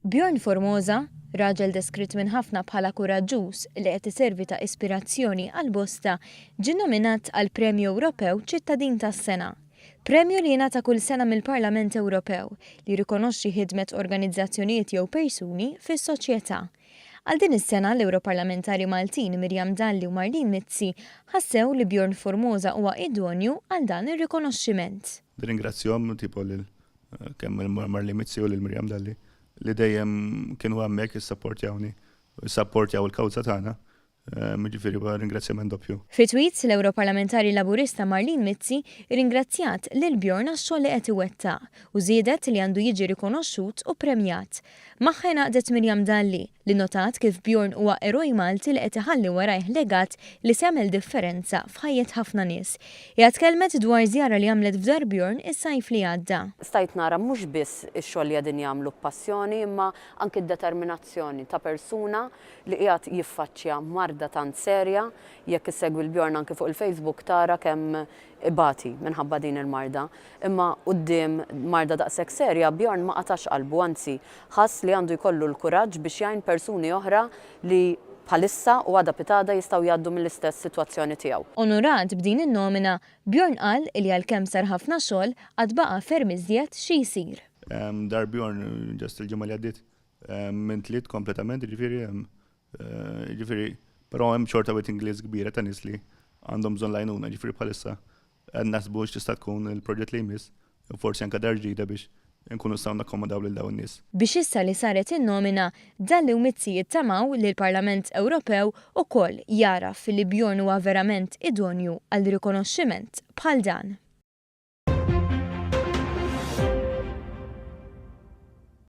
Bjorn Formosa, raġel deskritt minn ħafna bħala kuraġġuż li qed iservi ta' ispirazzjoni għal bosta, ġie nominat għall-Premju Ewropew Ċittadin tas-Sena. Premju li jingħata kull sena mill-Parlament Ewropew li jirrikonoxxi ħidmet organizzazzjonijiet jew persuni fis-soċjetà. Għal din is-sena l-Ewroparlamentari Maltin Miriam Dalli u Marlene Mizzi ħassew li Bjorn Formosa huwa idonju għal dan ir-rikonoxximent. Nirringrazzjahom tipo lil kemm lil Marlene Mizzi u lil Miriam Dalli li dejjem kienu hemmhekk issapportjawni u issapportjaw il-kawża tagħna. Jiġifieri huwa ringrazzjament doppju. Fi tweet, l-Ewroparlamentari Laburista Marlene Mizzi rringrazzjat lil Bjorn għax-xogħol li qed iwettaq u żiedet li għandu jiġi rikonoxxut u ppremjat. Magħha ingħaqdet Miriam Dalli, li nnotat kif Bjorn huwa eroj Malti li qed iħalli warajh legat li se jagħmel differenza f'ħajjet ħafna nies. Hija tkellmet dwar żjara li għamlet f'dar Bjorn is-sajf li għadda. Stajt nara mhux biss ix-xogħol li qegħdin jagħmlu b'passjoni imma anki d-determinazzjoni ta' persuna li qiegħed jiffaċċja marda tant serja. Jekk issegwi 'l Bjorn anki fuq il-Facebook tara kemm ibati minħabba din il-marda. Imma quddiem marda daqshekk serja, Bjorn ma qatax qalbu, anzi, ħass li għandu jkollu l-kuraġġ biex jgħin persuni oħra li bħalissa u għada pitgħada jistgħu jgħaddu mill-istess sitwazzjoni tiegħu. Onorat b'din in-nomina, Bjorn qal li għalkemm sar ħafna xogħol, għad baqa' ferm iżjed xi jsir. Dar Bjorn just il-ġimgħa li għaddiet minn tliet kompletament, jiġifieri Jiġifieri, però hemm xorta waiting list kbira ta' nies li għandhom bżonn l-għajnuna, jiġifieri bħalissa qed naħsbu x'tista' tkun il-proġett li jmiss, u forsi anke dar ġdida biex inkunu nistgħu nakkomodaw lil dawn in-nies. Biex issa li saret in-nomina, Dalli u Mizzi jittamaw li l-Parlament Ewropew ukoll jagħraf li Bjorn huwa verament idonju għal rikonoxximent bħal dan.